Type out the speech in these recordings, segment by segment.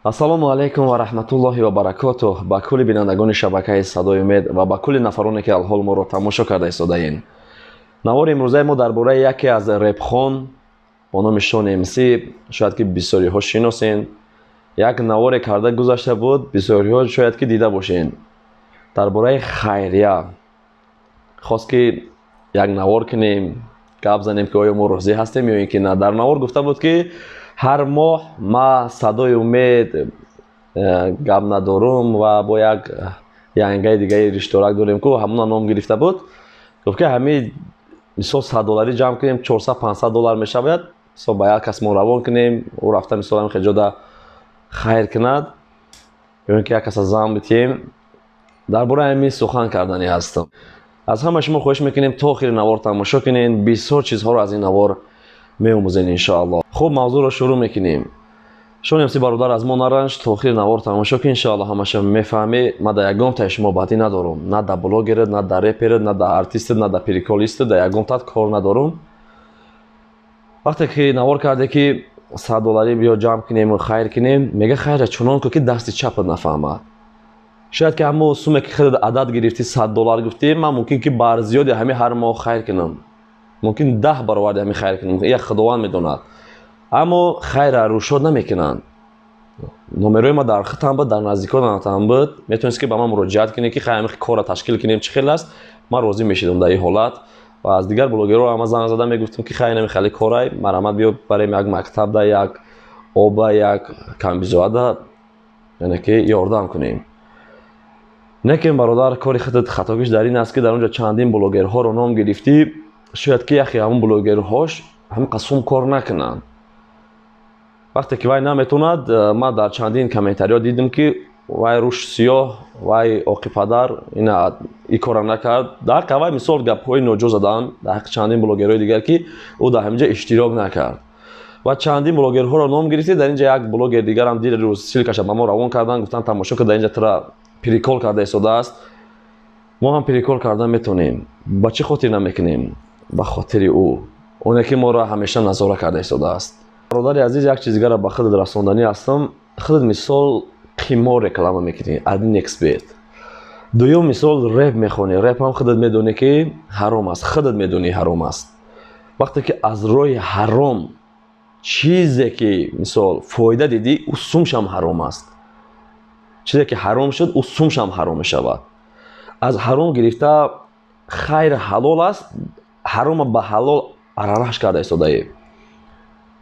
Ассалому алайкум ва раҳматуллоҳи ва баракотуҳ ба кулли бинандагони шабакаи Садои Умед ва ба кулли нафароне, ки алҳол моро тамошо карда истодаед. Навори имрӯзаи мо дар бораи яке аз репхон бо номи Шон МС, шояд ки бисёриҳо шиносен. Як наворе карда гузашта буд, бисёриҳо шояд ки дида бошед. Дар бораи хайрия хост, ки як навор кунем, гап занем, ки оё мо розӣ ҳастем ё ин ки на. Дар навор гуфта буд, ки ҳар моҳ ма Садои Умед гап надорум ва бо як янгаи дигаи ришторак дорем ку, ҳамуна ном гирифта буд. Гуфт, ки ҳамин мисол 100 долларӣ ҷамъ кунем, 400-500 доллар мешавад. Мисол, ба як кас мо равон кунем, ӯ рафта, мисол, ҳамин ҷода хайр кунад ё ин ки як каса зан битиҳем. Дар бораи ҳамин сухан карданӣ ҳастам. Аз ҳама шумо хоҳиш мекунем, то охири навор тамошо кунед, бисёр чизҳоро аз ин навор меомӯзед, иншоалло. Хуб, мавзӯъро шурӯъ мекунем. Шон МС бародар, аз мо наранҷ, то охири навор тамошо кун, иншоалло ҳамаша мефаҳмӣ. Ма да ягон таи шумо бадӣ надорум, на да блогерат, на да реперат, на да артистат, на да приколистат, да ягон тат кор надорум. Вақте ки навор карде, ки 100 долларӣ биё ҷамъ кунему хайр кунем, мега, хайра чунон кун, ки дасти чапат нафаҳмад. Шояд ки ҳамо суме, ки хеле адад гирифтӣ, 100 доллар гуфтӣ, ман мумкин ки бар зиёди ҳами ҳар моҳ хайр кунам, мумкин 10 баробари ҳами хайр кунам, як Худованд медонад. Аммо хайра рӯшод намекунанд. Номерои ма дар хитам буд, дар наздиконатам буд, метавонист, ки ба ман муроҷиат кунед, ки хай, ҳами корра ташкил кунем, чӣ хел аст. Ман розӣ мешидам дар ин ҳолат ва аз дигар блогерҳо ҳама занг зада мегуфтам, ки хай, инами хеле корай, марҳамат, биё барем, як мактабда, як оба, як камбизоада, яъне ки ёрдам кунем. Лекин, бародар, кори худат хатогиш дар ин аст, ки дар он ҷо чандин блогерҳоро ном гирифтӣ. Шояд ки яхе ҳамон блогерҳош ҳамин қасум кор накунанд. Вақте ки вай наметавонад, ман дар чандин комментариҳо дидам, ки вай рӯш сиёҳ, вай оқи падар ина и кора накард. Дар ҳаққи вай, мисол, гапҳои ноҷо заданд, дар ҳаққи чандин блогерҳои дигар, ки ӯ дар ҳаминҷа иштирок накард ва чандин блогерҳоро ном гирифтӣ. Дар инҷа як блогер дигарам дирӯз ссылкаша ба мо равон карданд, гуфтанд, тамошо ки, дар инҷа тура прикол карда истодааст. Мо ҳам прикол карда метавонем. Ба чӣ хотир намекунем? Ба хотири ӯ, оне ки моро ҳамеша назора карда истодааст. Бародари азиз, як чиз дигарро ба худат расонданӣ ҳастам. Худат, мисол, қимор реклама мекунӣ, один эксперт. Дуюм, мисол, реп мехонӣ. Реп ҳам худат медонӣ, ки ҳаром аст, худат медонӣ, ҳаром аст. Вақте ки аз роҳи ҳаром чизе ки, мисол, фоида дидӣ, ӯ сумшам ҳаром аст. Чизе ки ҳаром шуд, ӯ сумшам ҳаром мешавад. Аз ҳаром гирифта хайр ҳалол аст, ҳарома ба ҳалол арараш карда истодаӣ.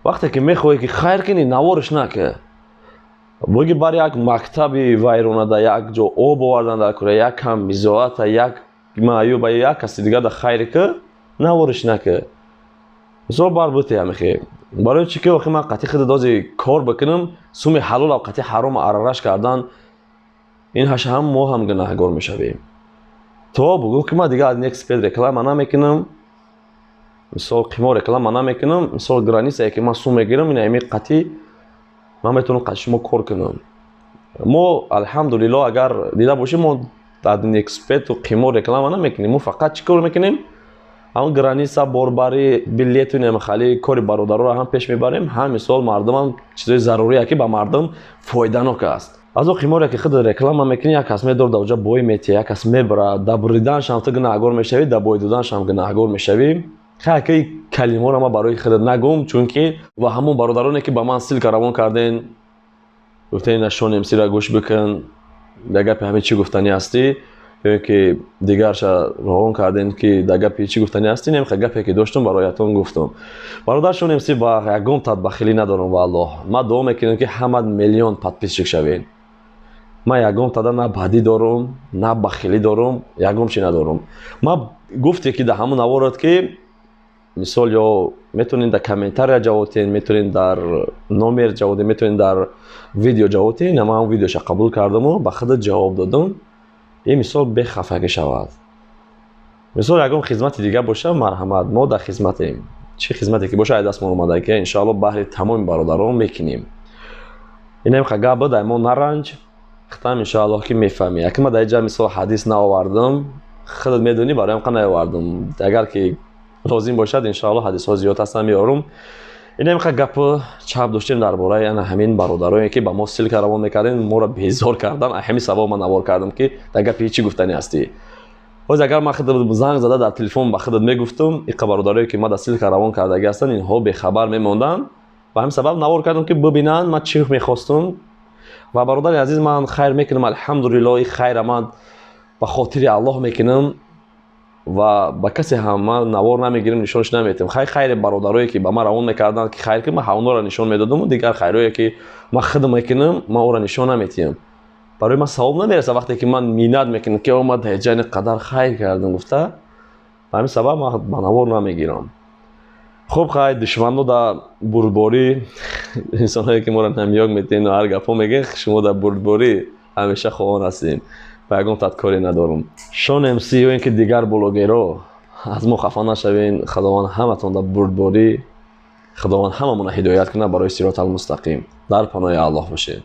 Вақте ки мехоҳӣ, ки хайр кунӣ, навориш нака. Буги бар як мактаби вайронада, як ҷо об овардан дар кура, як кам бизоата, як маъюба, як каси дигар да хайр ки, навориш нака. Мисол, бар бути ҳамихе. Барои чӣ ки охи ман қатъи худ дози кор бикунам, суми ҳалолам қатъи ҳаром арараш кардан, ин ҳаша ҳам мо ҳам гунаҳгор мешавем. То бугӯ, ки ман дигар 1xBet реклама намекунам, мисол, қимор реклама намекунам. Мисол, границае ки ман сум мегирам, ин ами қатъи ман метавонам қатъи шумо кор кунам. Мо, алҳамдулилло, агар дида бошем, мо дар 1xBetу қимор реклама намекунем. Мо фақат чӣ кор мекунем? Ҳамон граница, борбарӣ, билету намехали кори бародароро ҳам пеш мебарем, ҳам, мисол, мардумам чизои зарурие, ки ба мардум фоиданок аст. Аз он қиморе ки худ реклама мекунӣ, як кас медор, дар оҷа бой метиҳ, як кас мебарад. Дар буриданшам ту гунаҳгор мешавӣ, дар бой доданшам гунаҳгор мешавӣ. Хайки калимаро ман барои худат нагум, чунки ва ҳамон бародароне, ки ба ман ссылка равон карден, гуфтен, ина Шон МСра гӯш бикун, дар гапи ҳамин чӣ гуфтанӣ ҳастӣ, ё ки дигарша равон кардем, ки дар гапи чӣ гуфтанӣ ҳастӣ. Немха гапе ки доштум, бароятон гуфтум. Бародар Шон МС, ба ягон тат бахилӣ надорам ва Аллоҳ. Ман дуо мекунам, ки ҳамат миллион подписчик шавед. Ман ягон тада на бадӣ дорум, на бахилӣ дорум, ягон чи надорум. Ман гуфте, ки дар ҳамон наворот, ки, мисол, ё метавонед дар комментария ҷавоб диҳед, метавонед дар номер ҷавоб диҳед, метавонед дар видео ҷавоб диҳед. Ман ҳам видеоша қабул кардаму ба худат ҷавоб додам. Ин, мисол, бехафагӣ шавад. Мисол, ягон хизмати дигар боша, марҳамат, мо дар хизматем. Чӣ хизмате ки боша, ай дастмон омада, ки иншоалло баҳри тамоми бародарон мекунем. Инам гап буд, ай мо наранҷ, хитам, иншоаллоҳ, ки мефаҳмӣ. Яки ма дар инҷа, мисол, ҳадис наовардам, худат медонӣ, бароям қа наовардам. Агар ки лозим бошад, иншоалло, ҳадисҳо зиёд ҳастанд, меорум. Инамиқа гапу чап доштем дар бораи ана ҳамин бародарое, ки ба мо ссылка равон мекардем, моро безор кардан. Ҳамин сабаб ман навор кардам, ки дар гапи чӣ гуфтанӣ ҳастӣ. Ҳоз агар ман худат занг зада дар телефон ба худат мегуфтум, иқа бародарое, ки ма дар ссылка равон кардагӣ ҳастанд, инҳо бехабар мемонданд. Ба ҳамин сабаб навор кардам, ки бибинанд, ман чӣ мехостум. Ва, бародари азиз, ман хайр мекунам, алҳамдулилло, и хайра ман ба хотири Аллоҳ мекунам ва ба касе ҳам ман навор намегирам, нишонаш наметиҳам. Хай, хайри бародарое, ки ба ман равон мекарданд, ки хайр ки ман ҳамонро нишон медодаму дигар хайрое, ки ман худам мекунам, ман ӯро нишон наметиҳам. Барои ман савоб намерасад, вақте ки ман миннат мекунам, ки ман даҷани қадар хайр кардам гуфта. Ба ҳамин сабаб ман ба навор намегирам. Хуб, хай, душманно дар бурдборӣ, инсонҳое, ки моро намёк метиҳен, ҳар гапҳо мегӯен, шумо дар бурдборӣ ҳамеша хоҳон ҳастем ва ягон тадкоре надорум. Шон МС ё ин ки дигар блогерро, аз мо хафа нашавен. Худованд ҳаматон дар бурдборӣ, Худованд ҳамамона ҳидоят кунад барои сироталмустақим. Дар паноҳи Аллоҳ бошед.